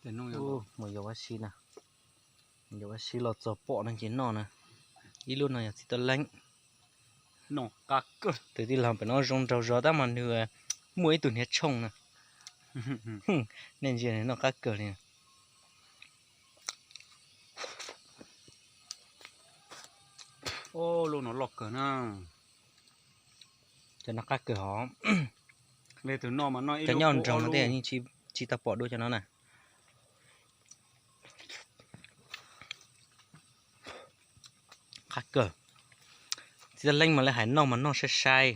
Mus yuav ua si na, yuav ua si los txog pom no ces noj na. Ib lub no yog txiv tuaj leeb. Tus tij laug pem no zoo nraug zog tab mas nws muaj ib tug hniav tshooj na. Nej ntsia noj qab kawg li. Lub no loj kawg na. Cov no qab kawg hov. Cov nyob nroog no tej yeej tsis tau pom dua cov no na. Qab kawg. Txiv tuaj leeb mas lawv hais noj mas noj sai sai,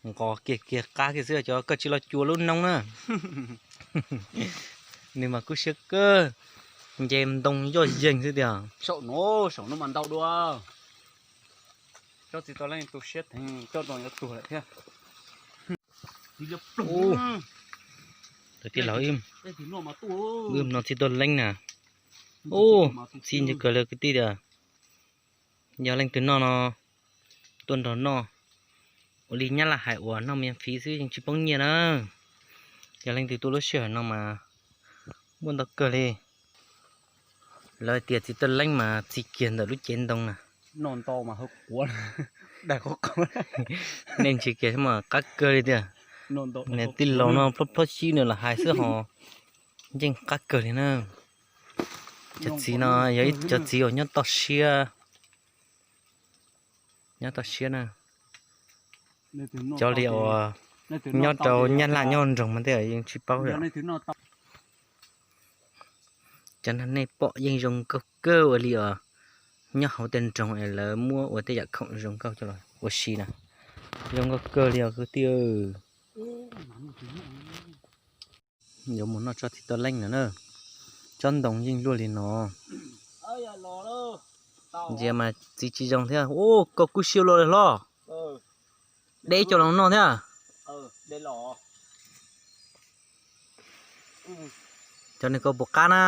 nqos kiag kiag qab kiag xwb, cov koj tsis los cuag lub noob na. Nws mas kub siab kawg, nce ntoo yoj yeeg xwb tiag. Saum no, saum no mas ntau dua. Cov txiv tuaj leeb tu siab theej, coj ntoo yuav tuag lawm thiab. Tus tij laug, wb no txiv tuaj leeb na. Ub, txi ntsis kawg li kwv tij tias, yog leej twg noj no tuaj nrog noj. Ua li nyab laj hais uas noj mias fiv xwb yeej tsis poob nyiaj na. Yog leej twg tuaj lub sij hawm no mas muaj ntau kawg li. Lawv tias txiv tuaj leeb mas txi kiag ntawm lub cev ntoo na. Nej ntsia kiag mas qab kawg li tiag. Niag tij laug no plhob plhob sib nws los hais xwb ho yeej qab kawg li na. Cov txiv no yog ib cov txiv uas nyob toj siab, nyob toj siab na. Cov li uas nyob rau nyab laj nyob nroog mas tej yeej tsis paub li. Cov no nej pom yeej zoo nkauj kawg ua li os. Nyob hauv tej nroog es lawv muab ua tej yam khoom zoo nkauj coj los ua si na. Zoo nkauj kawg li os kwv tij. Yuav mus noj tsob txiv tuaj leeb no na. Tsob ntoo yeej luaj li no. Ntsia mas txiv tsis zoo thiab. Ub, koj kub siab luaj li hlob. Deb coj los noj thiab. Cov nws koj puas qab na?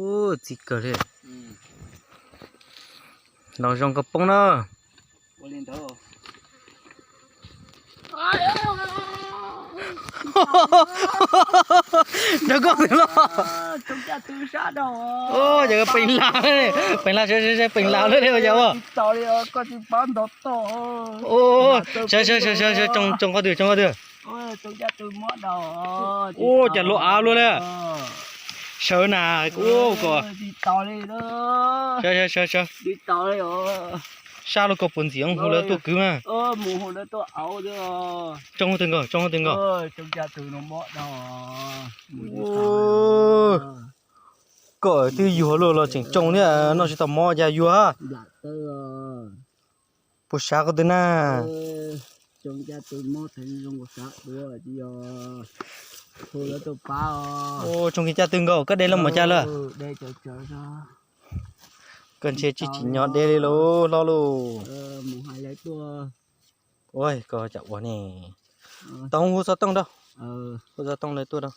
Ub, txi kawg li. Los zoo koj poob na. Nrog koj twg los? Ub, yog peev lam, peev lam, peev lam lawm li yog ua. Ub, sawv, sawv, sawv, sawv, tsoo qhov twg, tsoo qhov twg. Ub, cas luaj av luaj li. Sawv na, ub ko. Sawv, sawv, sawv, sawv. Sab lub koj puas ntxim hu lawv tuaj kwv mas. Tsoo qhov twg nkaus, tsoo qhov twg nkaus. Koj twb yuag luaj los tseem tsoo thiab, noj tsis tau mov cas yuag. Puas sav koj twg na? Tsoo kiag caj twg nkaus, koj de los mus cas lawm? Koj ntshe tsis tsim nyog de li lauj hlob lauj. Ua koj cas ua ne? Tau hu xov tooj rau, hu xov tooj lawv tuaj rau.